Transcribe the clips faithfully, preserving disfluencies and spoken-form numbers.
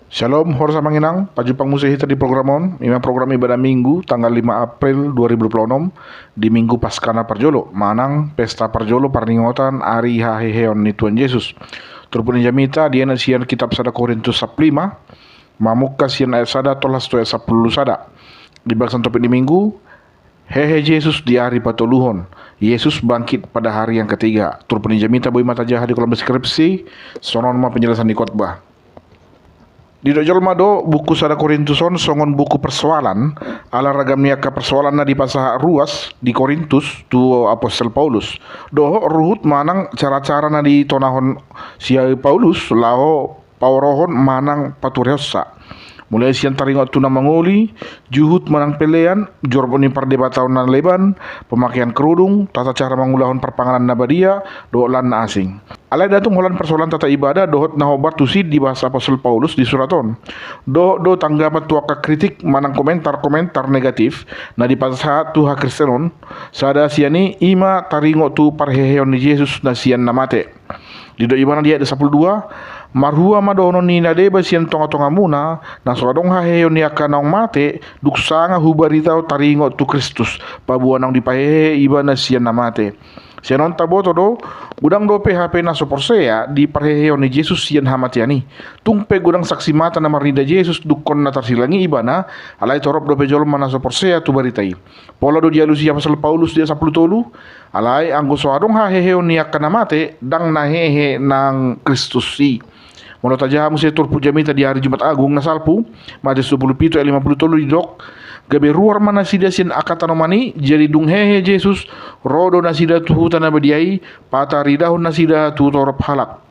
Shalom, horas amang inang, pajumpang muse hita di program on, ima program ibadah Minggu, tanggal lima April dua ribu dua puluh enam, di Minggu Paskah na parjolo, manang pesta parjolo parningotan ari haheheon ni Tuhan Jesus. Turpuk ni jamita dienet sian kitab sada Korintus sampulu lima, mamungka sian ayat sada tolhas tu ayat sampulu sada. Di bagasan topik ni Minggu, hehe Jesus di ari patoluhon. Yesus bangkit pada hari yang ketiga. Turpuk ni jamita boi ma tajaha di kolom deskripsi, songon on ma penjelasan ni khotbah. Didok jolma do buku sada Korintus on songon buku persoalan, ala ragam ni angka persoalan na dipasahat ruas di Korintus tu apostel Paulus. Dohot ruhut manang cara-cara na ditonahon si Paulus laho paorohon manang paturehonsa. Mulai sian taringot tu na mangoli, juhut manang pelean, jorbo ni pardebataon na leban, pemakaian kerudung, tata cara mangulahon parpanganan na badia, dohot lan na asing. Alai ndang tung holan persoalan tata ibadah dohot na hombar tusi dibahas apostel Paulus di surat on. Dohot do tanggapan tu angka kritik manang komentar-komentar negatif na dipasahat tu hakristenon, sada sian i ima taringot tu parheheon ni Jesus na sian na mate. Didok ibana di ayat sampulu dua, marhua ma dohonon ni na deba sian tonga-tongamuna, na so adong haheheon ni angka naung mate, dung sanga hubaritahon taringot tu Kristus, paboa naung dipahehe ibana sian na mate. Sian on taboto do, godang dope hape na so porsea di parheheon ni Jesus sian hamatean i. Tung pe godang saksi mata na marnida Jesus dungkon na tarsilang i ibana, alai torop dope jolma na so porsea tu barita i. Pola do dialusi apostel Paulus di ayat sampulu tolu, alai anggo so adong haheheon ni angka na mate, ndang na hehe nang Kristus i. Molo tajaha muse turpuk jamita di ari Jumat Agung na salpu, Matius dua pulu pitu ayat lima pulu tolu didok, gabe ruar ma nasida sian angka tanoman i, jadi dung hehe Jesus, ro do nasida tu huta na badia i, pataridahon nasida tu torop halak.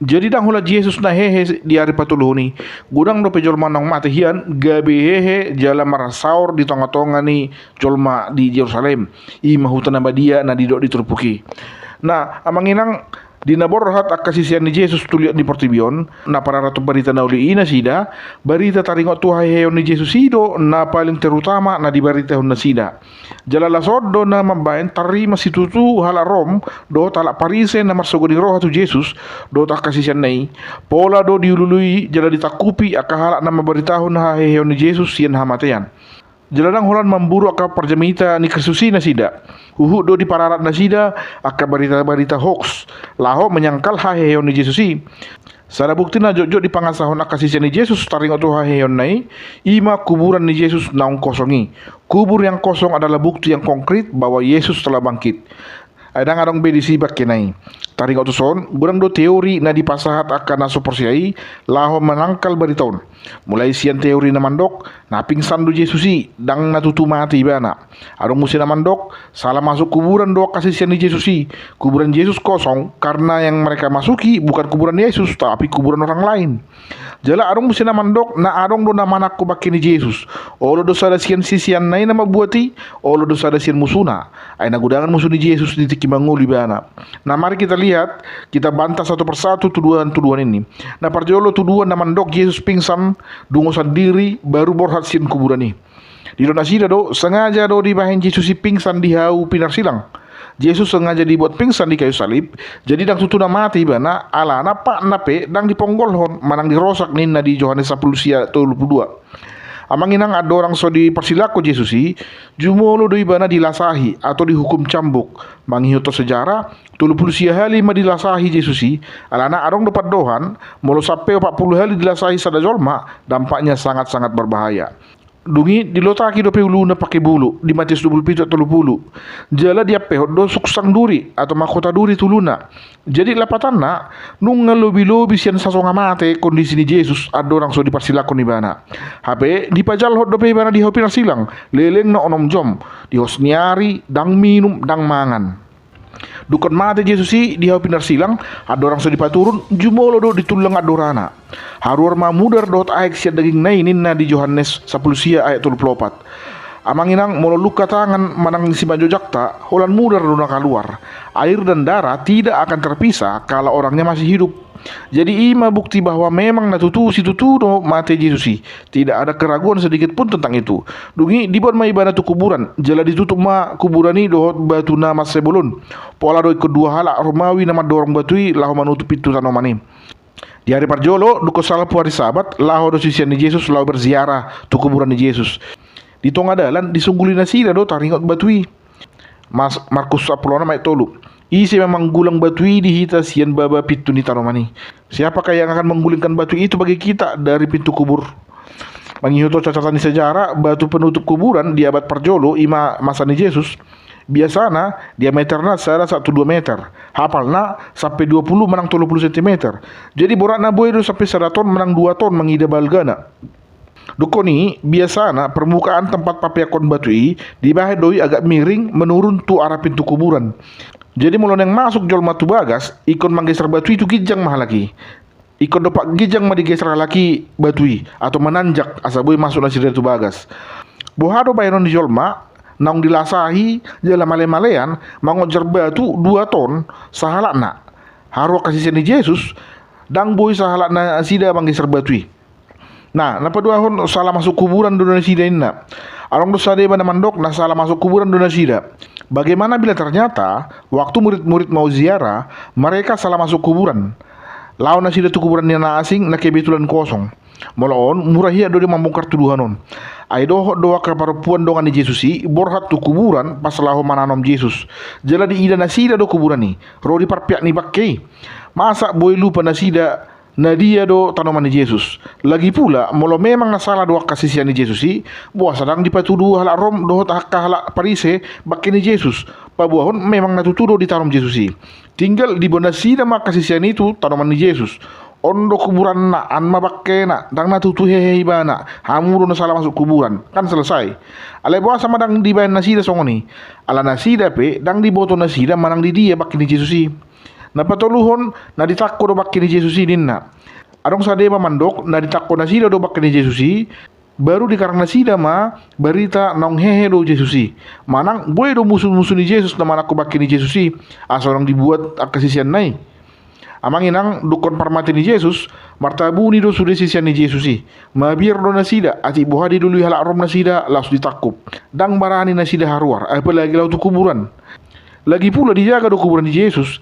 Jadi ndang holan Jesus na hehe di ari patoluhon i, godang dope jolma naung mate hian, gabe hehe jala marsaor di tonga-tonga ni jolma di Jerusalem. Ima huta na badia na didok di turpuk i. Nah, amang inang, di na borhat angka sisean ni Jesus tu liat ni portibi on, na pararathon barita na uli i nasida, barita taringot tu haheheon ni Jesus i do na paling terutama na dibaritahon nasida. Jala las on do na mambaen tarima situtu halak Rom dohot halak Parise na marsogo ni roha tu Jesus dohot angka siseanna i. Pola do diulului jala ditangkupi angka halak na mambaritahon haheheon ni Jesus sian hamatean. Jala ndang holan mamburu angka parjamita ni Kristus i nasida. Huhut do dipararat nasida angka barita-barita hoax laho menyangkal haheheon ni Jesus i. Sada bukti na jotjot dipangasahon angka sisean ni Jesus taringot tu haheheonna i, ima kuburan ni Jesus naung kosong i. Kubur yang kosong adalah bukti yang konkret bahwa Yesus telah bangkit. Ai ndang adong be disi bangkena i. Taringot tu son, godang do teori na dipasahat angka na so porsea i laho manangkal barita on. Mulai sian teori na mandok, na pingsan do Jesus i, ndang na tutu mate ibana. Adong muse na mandok, salah masuk kuburan do angka sisean ni Jesus i. Kuburan Jesus kosong karena yang mereka masuki bukan kuburan Yesus, tapi kuburan orang lain. Jala adong muse na mandok, na adong do na manangko bangke ni Jesus. Olo do sada sian siseanna i na mambuat i, olo do sada sian musuna. Ai na godangan musu ni Jesus di tingki mangolu ibana. Nah, mari kita lihat, kita bantah satu persatu tuduhan-tuduhan ini. Na parjolo tuduhan na mandok Jesus pingsan, dungo sandiri, baru borhat sian kuburan i. Didok nasida do, sengaja do dibahen Jesus i pingsan di hau pinarsilang. Jesus sengaja dibuat pingsan di kayu salib, jadi ndang tutu na mate ibana, alana patna pe ndang diponggolhon, manang dirosak ninna di Johannes sampulu sia tolu pulu dua. Amang inang, andorang so diparsilangkon Jesus i, jumolo do ibana dilasahi atau dihukum cambuk. Mangihuthon sejarah, tolu pulu sia hali ma dilasahi Jesus i, alana adong do pandohan, molo sampe opat pulu hali dilasahi sada jolma, dampaknya sangat-sangat berbahaya. Dung i dilotaki dope uluna pake bulu, di Matius dua pulu pitu ayat tolu pulu. Jala diampehon do suksang duri atau mahkota duri tu uluna. Jadi lapatanna, nunga lobi-lobi sian sasonga mate kondisi ni Jesus andorang so diparsilangkon ibana. Hape dipajalhot dope ibana di hau pinarsilang, lelengna onom jom, di hos ni ari, ndang minum, ndang mangan. Dungkon mate Jesus i di hau pinarsilang, andorang so dipaturun, jumolo do ditullang andorana. Haruar ma mudar dohot aek sian dagingna i ninna di Johannes sampulu sia ayat tolu pulu opat. Amang inang, molo luka tangan manang simanjojakta, holan mudar do na kaluar. Air dan darah tidak akan terpisah kalau orangnya masih hidup. Jadi ima bukti bahwa memang na tutu situtu do mate Jesus i. Tidak ada keraguan sedikit pun tentang itu. Dung i dibuat ma ibana tu kuburan, jala ditutup ma kuburan i dohot batu na mansai bolon. Pola do ingkon dua halak Romawi na mandorong batu i laho manutup pintu tanoman i. Di ari parjolo, dungkon salpu ari Sabat, laho do sisean ni Jesus laho berziarah tu kuburan ni Jesus. Di tonga dalan, disungguli nasida do taringot batu i. Mas, Markus sampulu onom ayat tolu. Ise ma manggulang batu i di hita sian baba pintu ni tanoman i? Siapakah yang akan menggulingkan batu itu bagi kita dari pintu kubur? Mangihuthon catatan ni sejarah, batu penutup kuburan di abad parjolo, i ma masa ni Jesus, biasana diameterna sada sahat tu dua meter, hapalna sampe dua pulu manang tolu pulu sentimeter. Jadi boratna boi do sampe sada ton manang dua ton mangida balgana. Dungkon i, biasana permukaan tempat papeakhon batu i dibahen do i agak miring menurun tu arah pintu kuburan. Jadi molo naeng masuk jolma tu bagas, ingkon manggeser batu i tu ginjang ma halak i. Ingkon dompak ginjang ma digeser halak i batu i, atau mananjak, asa boi masuk nasida tu bagas. Boha do bahenon ni jolma naung dilasahi jala male-malean mangonjar batu dua ton sahalakna? Haru angka sisean ni Jesus, ndang boi sahalak nasida manggeser batu i. Nah, na paduahon, sala masuk kuburan do nasida, ninna. Adong do sada iba na mandok na sala masuk kuburan do nasida. Bagaimana bila ternyata waktu murid-murid mau ziarah, mereka salah masuk kuburan? Laho nasida tu kuburan ni na asing na kebetulan kosong. Molo on, mura hian do dia mambongkar tuduhan on. Ai dohot do angka parompuan dongan ni Jesus i borhat tu kuburan pas laho mananom Jesus. Jala diida nasida do kuburan i, ro di parpeak ni bangke i. Masa boi lupa nasida na dia do tanoman ni Jesus? Lagipula, molo memang na sala do angka sisean ni Jesus i, boasa ndang dipatudu halak Rom dohot angka halak Parise bangke ni Jesus? Paboahon memang na tutu do ditanom Jesus i. Tinggal diboan nasida ma angka sisean i tu tanoman ni Jesus. On do kuburanna, an ma bangkena, ndang na tutu hehe ibana, hamu do na sala masuk kuburan, kan selesai. Alai boasa ma ndang dibaen nasida songon i? Ala nasida pe ndang diboto nasida manang di dia bangke ni Jesus i. Na patoluhon, na ditangko do bangke ni Jesus i, ninna. Adong sada iba mandok na ditangko nasida do bangke ni Jesus i, baru dikarang nasida ma barita naung hehe do Jesus i. Manang boi do musu-musu ni Jesus na manangko bangke ni Jesus i, asa unang dibuat angka siseanna i. Amang inang, dungkon parmate ni Jesus, martabuni do sude sisean ni Jesus i. Mabiar do nasida, atik boha dilului halak Rom nasida laos ditangkup. Ndang barani nasida haruar, apalagi laho tu kuburan. Lagipula dijaga do kuburan ni Jesus.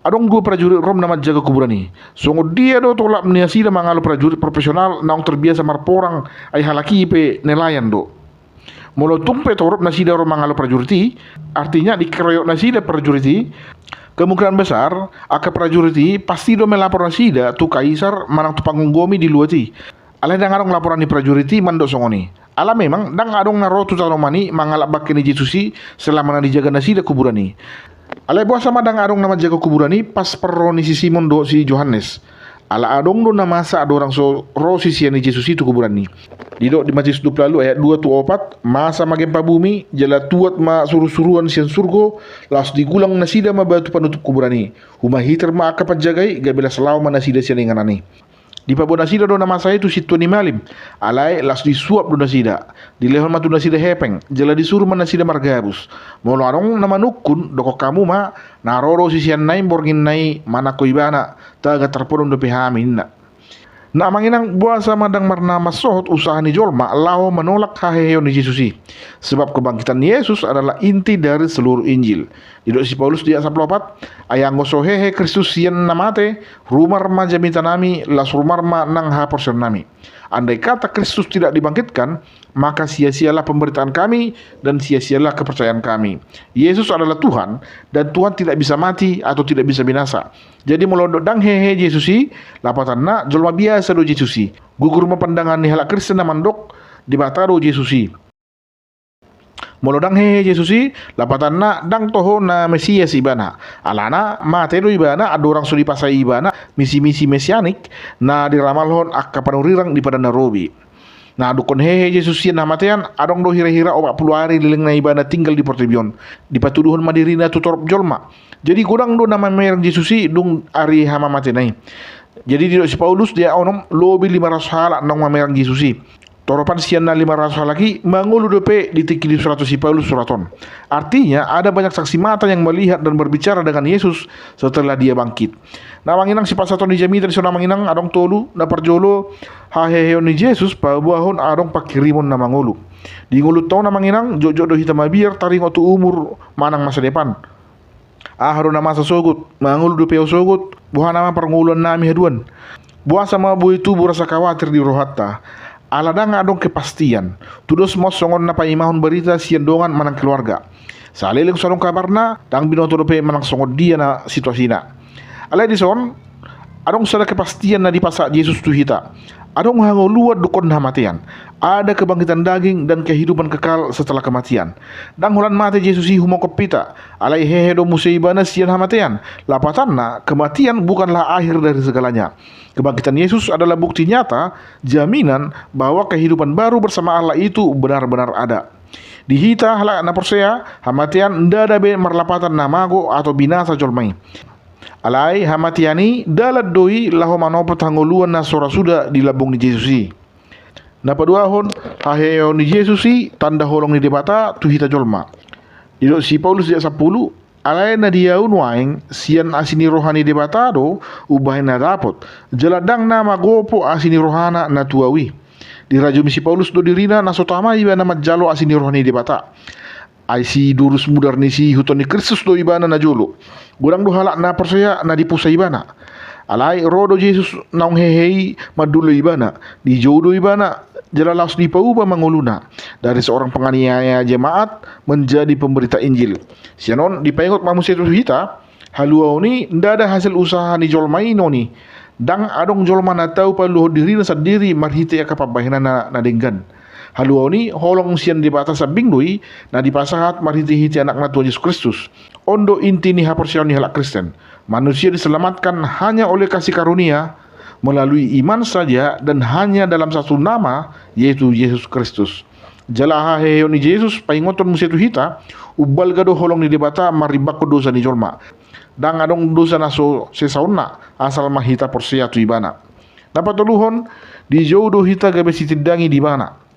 Adong dua prajurit Rom na manjaga kuburan i. Songon dia do tolap ni nasida mangalo prajurit profesional naung terbiasa marporang, ai halak i pe nelayan do. Molo tung pe torop nasida ro mangalo prajurit i, artinya dikeroyok nasida prajurit i, kemungkinan besar angka prajurit i pasti do melapor nasida tu Kaisar manang tu panggomgomi di luat i. Alai ndang adong laporan ni prajurit i mandok songon i. Ala memang ndang adong na ro tu tanoman i mangalap bangke ni Jesus i selama na dijaga nasida kuburan i. Alai boasa ma ndang adong na manjaga kuburan i pas parro ni si Simon dohot si Johannes? Ala adong do na masa andorang so ro sisean ni Jesus i tu kuburan i. Didok di Matius dua pulu ualu ayat dua tu opat, masa ma gempa bumi, jala tuat ma surusuruan sian surgo, laos digulang nasida ma batu panutup kuburan i. Humahiter ma angka panjaga i, gabe las laho ma nasida sian inganan i. Dipaboa nasida do na masa i tu sintua ni malim, alai laos disuap do nasida. Dilehon ma tu nasida hepeng, jala disuru ma nasida margabus. Molo adong na manungkun, dokkon hamu ma, na ro do siseanna i borngin na i manangko ibana, tagan tarpodom dope hami, ninna. Na amang inang, boasa ma ndang marnamas sohot usaha ni jolma laho manolak haheheon ni Jesus i? Sebab kebangkitan ni Yesus adalah inti dari seluruh Injil. Didok si Paulus di ayat sampulu opat, ai anggo so hehe Kristus sian na mate, rumar ma jamitanami, laos rumar ma nang haporseaonnami. Andai kata Kristus tidak dibangkitkan, maka sia-sialah pemberitaan kami dan sia-sialah kepercayaan kami. Yesus adalah Tuhan, dan Tuhan tidak bisa mati atau tidak bisa binasa. Jadi molo ndang hehe Jesus i, lapatanna jolma biasa do Jesus i. Gugur ma pandangan ni halak Kristen na mandok Debata do Jesus i. Molo ndang hehe Jesus i, lapatanna ndang toho na Mesias ibana. Alana mate do ibana andorang so dipasai ibana misi-misi mesianik na diramalhon angka panurirang di Padan na Robi. Na dungkon hehe Jesus sian hamatean, adong do hira-hira opat pulu ari lelengna ibana tinggal di portibi on. Dipatuduhon ma dirina tu torop jolma. Jadi godang do na mamereng Jesus i dung ari hamamatena i. Jadi didok si Paulus di ayat onom, lobi lima ratus halak naung mamereng Jesus i. Toropan sian na lima ratus halak i mangolu dope di tingki disurahon si Paulus surat on. Artinya, ada banyak saksi mata yang melihat dan berbicara dengan Yesus setelah Dia bangkit. Na amang inang, sipasahaton ni jamita dison amang inang, adong tolu. Na parjolo, haheheon ni Jesus paboahon adong pangkirimon na mangolu. Di ngolunta on amang inang, jotjot do hita mabiar taringot tu umur manang masa depan. Aha do na masa sogot, mangolu dope ahu sogot, boha nama parngoluannami haduan? Boasa ma boi tubu rasa kawatir di rohanta? Ala ndang adong kepastian. Tudos ma songon na paimahon barita sian dongan manang keluarga. Saleleng so adong kabarna, ndang binoto dope manang songon dia na situasina. Alai dison, adong sada kepastian na dipasahat Jesus tu hita. Adong hangoluan dohot hamatean. Ada kebangkitan daging dan kehidupan kekal setelah kematian. Ndang holan mate Jesus i humongkop hita, alai hehe do muse ibana sian hamatean. Lapatanna, kematian bukanlah akhir dari segalanya. Kebangkitan Yesus adalah bukti nyata, jaminan bahwa kehidupan baru bersama Allah itu benar-benar ada. Di hita halak na porsea, hamatean ndada be marlapatan na mago atau binasa jolma i. Alai hamatean i dalan do i laho manopot hangoluan na so ra suda di lambung ni Jesus i. Na paduahon, haheheon ni Jesus i tanda holong ni Debata tu hita jolma. Didok si Paulus di ayat sampulu, alai na diaui nuaeng sian asi ni roha ni Debata do umbahen na dapot, jala ndang na magopo asi ni rohana na tu ahu i. Dirajumi si Paulus do dirina na so tama ibana manjalo asi ni roha ni Debata. Ai sidurus mudar ni sihuton ni Kristus do ibana na jolo. Godang do halak na porsea na dipusa ibana. Alai ro do Jesus naung hehe i mandoloi ibana. Dijou do ibana jala laos dipauba ma ngoluna. Dari seorang penganiaya jemaat menjadi pemberita Injil. Sian on dipaingot ma muse tu hita, haluaon i ndada hasil usaha ni jolma i non i. Ndang adong jolma na tau paluahon dirina sandiri marhite angka pambahenanna na denggan. Haluaon i holong sian Debata sambing do i na dipasahat marhitehite Anakna Tuhan Jesus Kristus. On do inti ni haporseaon ni halak Kristen. Manusia diselamatkan hanya oleh kasih karunia melalui iman saja dan hanya dalam satu nama, yaitu Yesus Kristus. Jala haheheon ni Jesus paingothon muse tu hita, umbalga do holong ni Debata marimbanghon dosa ni jolma. Ndang adong dosa na so sesaonna, asal ma hita porsea tu ibana. Na patoluhon, dijou do hita gabe sitindangi di ibana.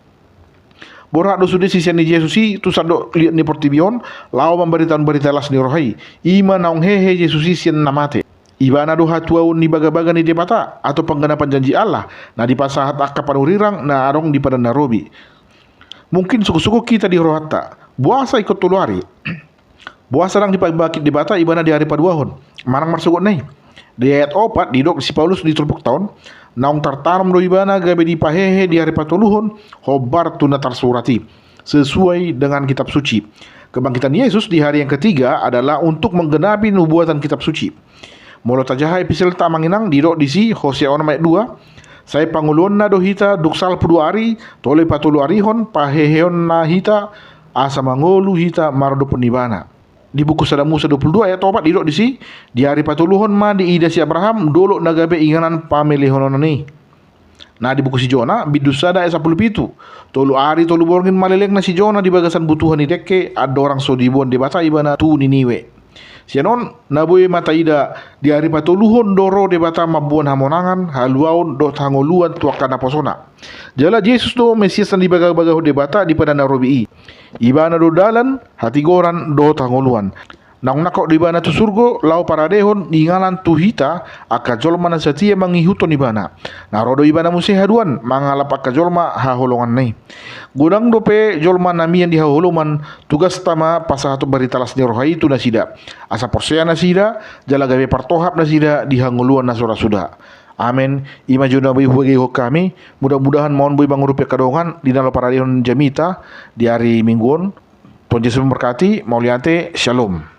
Borhat do sude sisean ni Jesus i tu sandok liat ni portibi on, laho mambaritahon barita las ni roha i. I ma naung hehe Jesus i sian na mate. Ibana do hatuaon ni bagabaga ni Debata atau penggenapan janji Allah na dipasahat angka panurirang na adong di Padan na Robi. Mungkin sungkun-sungkun hita di rohanta, boasa ingkon tolu ari? Boasa ndang dipabangkit Debata ibana di ari paduahon? Manang marsogotna i. Di ayat opat didok si Paulus di turpukta on, naung tartanom do ibana gabe dipahehe di ari patoluhon, hombar tu na tarsurat i, sesuai dengan Kitab Suci. Kebangkitan Yesus di hari yang ketiga adalah untuk menggenapi nubuatan Kitab Suci. Molo tajaha epistelta amang inang, didok disi Hosea onom ayat dua, sai pangoluonna do hita dung salpu dua ari, tole patolu arihon, paheheonna hita, asa mangolu hita maradophon ibana. Di buku Sada Musa dua pulu dua ayat opat didok disi, di ari patoluhon ma diida si Abraham dolok na gabe inganan pamelehononna i. Na di buku si Jona bindu sada ayat sampulu pitu, tolu ari tolu borngin ma lelengna si Jona di bagasan butuha ni dengke andorang so diboan Debata ibana tu Niniwe. Sian on na boi ma taida, di ari patoluhon do ro Debata mamboan hamonangan, haluaon dohot hangoluan tu angka naposona. Jala Jesus do Mesias na dibagabagahon Debata di Padan na Robi i. Ibana do dalan, hatigoran dohot hangoluan. Naung nangkok do ibana tu surgo laho paradehon inganan tu hita angka jolma na satia mangihuthon ibana. Na ro do ibana muse haduan mangalap angka jolma haholonganna i. Godang dope jolma na mian di haholoman, tugasta ma pasahathon barita las ni roha i tu nasida, asa porsea nasida jala gabe partohap nasida di hangoluan na so ra suda. Amen. I ma jo na boi hubegeon hami. Mudah-mudahan ma on boi mangurupi angka dongan di na laho paradehon jamita di ari Minggu on. Tuhan Jesus memberkati. Mauliate. Shalom.